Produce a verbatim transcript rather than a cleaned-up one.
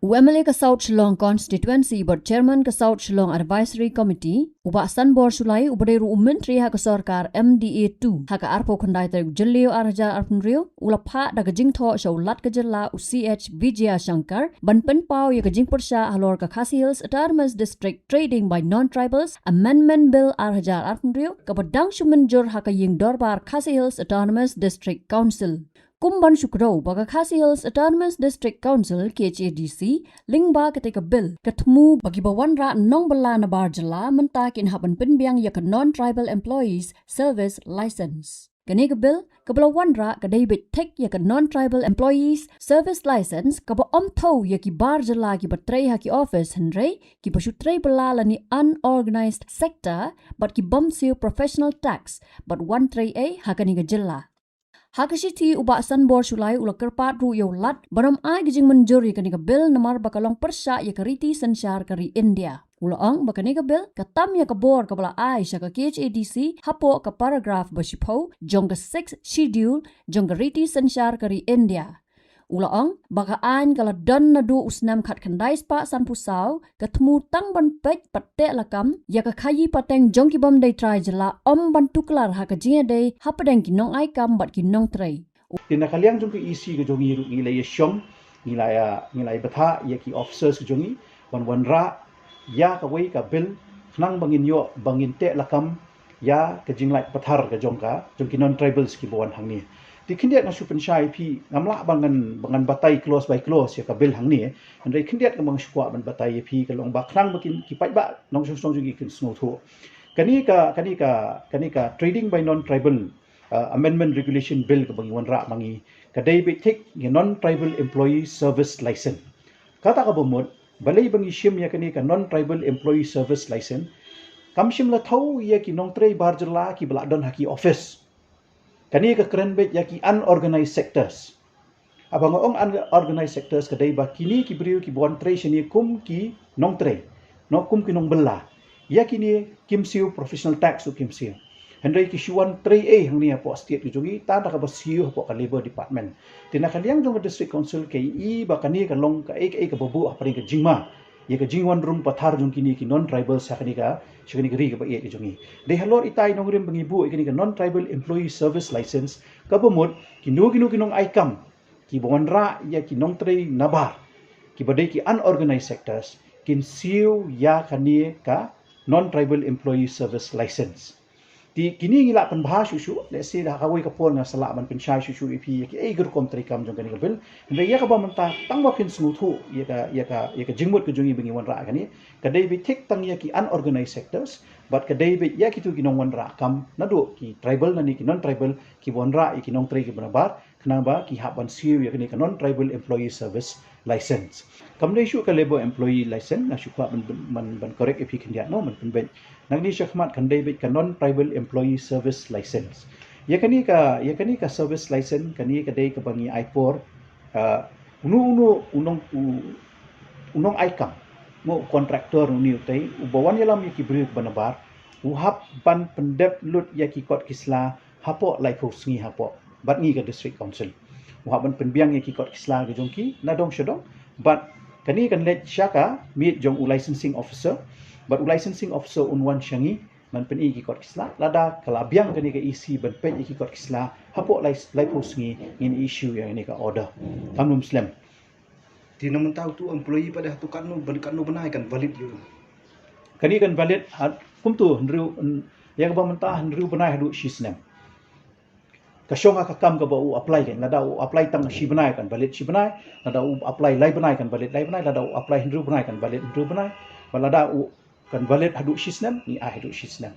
U M L A ka South Shillong Constituency bad Chairman ka South Shillong Advisory Committee, u Bah Sanbor Shullai, uba dei ruh u Myntri ha ka sorkar M D A two, ha ka arphew khyndai tarik Jylliew ar hajar arphew hynriew, u la phah da ka jingthoh sha u Lat ka Jylla u C H Vijayashankar ban pynpaw ïa ka jingpyrshah halor ka Khasi Hills Autonomous District Trading by Non-Tribals Amendment Bill ar hajar arphew hynriew, kaba dang shu mynjur ha ka ïing dorbar Khasi Hills Autonomous District Council. Kum ban shu kdew ba ka Khasi Hills Autonomous District Council, K H A D C, lyngba katei ka bill, ka thmu ba kiba wanrah nongbylla nabar jylla mynta kin hap ban pynbiang ïa ka Non-Tribal Employees Service License. Kane ka bill, kaba la wanrah ka dei beit thik ïa ka Non-Tribal Employees Service License, kaba ym thew ïa ki bar jylla kiba trei ha ki office, hynrei kiba shu trei bylla lane unorganized sector, bad ki bym siew professional tax, bad wan trei ei ha kane ka jylla. Ha ka shithi, u Bah Sanbor Shullai u la kyrpad ruh ïa u Lat ban ym ai ka jingmynjur ïa kane ka bill namar ba ka long pyrshah ïa ka riti synshar ka ri India. U la ong ba kane ka bill ka tam ïa ka bor kaba la ai sha ka K H A D C hapoh ka paragraph ba shiphew jong ka Sixth Schedule jong ka riti synshar ka ri India. U la ong ba ka aiñ ka la don naduh u snem khatkhyndai spah sanphew saw, ka thmu tang ban peit bad teh lakam ïa ka khaïi pateng jong ki bym dei trai jylla, ym ban tuklar ha ka jingïadei hapdeng ki nongai kam bad ki nongtrei. Te na ka liang jong ka E C ka jong ngi ruh ngi la ïashong, ngi la ïa, ngi la ïa bthah ïa ki officers ka jong ngi ban wanrah ïa kawei ka bill, khnang ba ngin ïoh, ba ngin teh lakam ïa ka jinglait pathar ka jong ka, jong ki non-tribals kiba wan hangne. Te khyndiat nga shu pynshai ïa phi, ngam lah ba ngan, ba ngan batai clause by clause ïa ka bill hangne. Hynrei khyndiat kaba nga shu kwah ban batai ïa phi ka long ba khnang ba kin, ki paidbah nongshong shnong jong ngi kin sngewthuh. Kane ka, kane ka, kane ka Trading by Non-Tribal, uh, Amendment Regulation Bill kaba ngi wanrah ma ngi, ka dei beit thik ïa Non-Tribal Employee Service License. Kata kaba mut, balei ba ngi shim ïa kane ka Non-Tribal Employee Service License? Kam shym la thew ïa ki nongtrei bar jylla kiba la don ha ki office. Kane ka kren beit ïa ki unorganized sectors. Haba nga ong unorganized sectors ka dei ba kine ki briew kiba wan trei shane kum ki nongtrei, no, kum ki nongbylla. Ïa kine kim siew professional tax ruh kim siew. Hynrei ki shu wan trei ei hangne hapoh state ka jong ngi, tang da kaba siew hapoh ka Labour Department. Te na ka liang jong ka District Council ka i ba kane ka long kaei kaei kaba buh hapdeng ka jingma ïa ka jingwan rung pathar jong kine ki non-tribals sha kane ka, sha kane ka ri kaba ïeit ka jong ngi. Dei halor itai nongrim ba ngi buh ïa kane ka Non-Tribal Employee Service License, kaba mut kino kino ki nongai kam kiba wanrah ïa ki nongtrei nabar, kiba dei ki unorganized sectors, kin siew ïa kane ka Non-Tribal Employee Service License. Te kine ngi lah pynbha shuh shuh, let's say da kawei ka por nga sa lah ban pynshai shuh shuh ïa phi ïa kiei ki rukom treikam jong kane ka bill. Hynrei ïa kaba mynta tang ba phin sngewthuh ïa ka, ïa ka, ïa ka jingmut ka jong ngi ba ngi wanrah kane, ka dei beit thik tang ïa ki unorganized sectors, bad ka dei beit ïa kito ki nongwanrah kam naduh ki tribal lane ki non-tribal kiba wanrah ïa ki nongtrei kiba nabar, khnang ba ki hap ban siew ïa kane ka Non-Tribal Employee Service License. Kam dei shuh ka Labour Employee License, nga shu kwah ban, ban, ban, ban correct ïa phi khyndiat mo, ban pynbeit. Nangne shakhmat kan dei beit ka Non-Tribal Employee Service License. Ïa kane ka, ïa kane ka Service License, kane ka dei kaba ngi ai por, ah, uno uno u nong, u, u nongai kam, mo, u contractor, une utei uba wan ïalam ïa ki briew kiba nabar, u hap ban pyndep lut ïa ki kot ki sla hapoh laiphew sngi hapoh, bad ngi ka District Council u hap ban pynbiang ïa ki kot ki sla ka jong ki na dong sha dong. Bad kane kan leit sha ka miet jong u licensing officer, bad u licensing officer un wan sha ngi ban pyni ki kot ki sla. Lada ka la biang kane ka E C ban peit ïa ki kot ki sla hapoh lai, laiphew sngi, ngin issue ïa kane ka order. Kam lum slem. Te na mynta uto u employee pat hato katno, katno bnai kan valid ïa u? Kane kan valid ha, kumto, hynriew, ïa kaba mynta hynriew bnai haduh shi snem. Ka shong ha ka kam kaba u apply kan, lada u apply tang shi bnai kan valid shi bnai, lada u apply lai bnai kan valid lai bnai, lada u apply hynriew bnai kan valid hynriew bnai, bad lada u kan valid haduh shi snem, ngi ai haduh shi snem.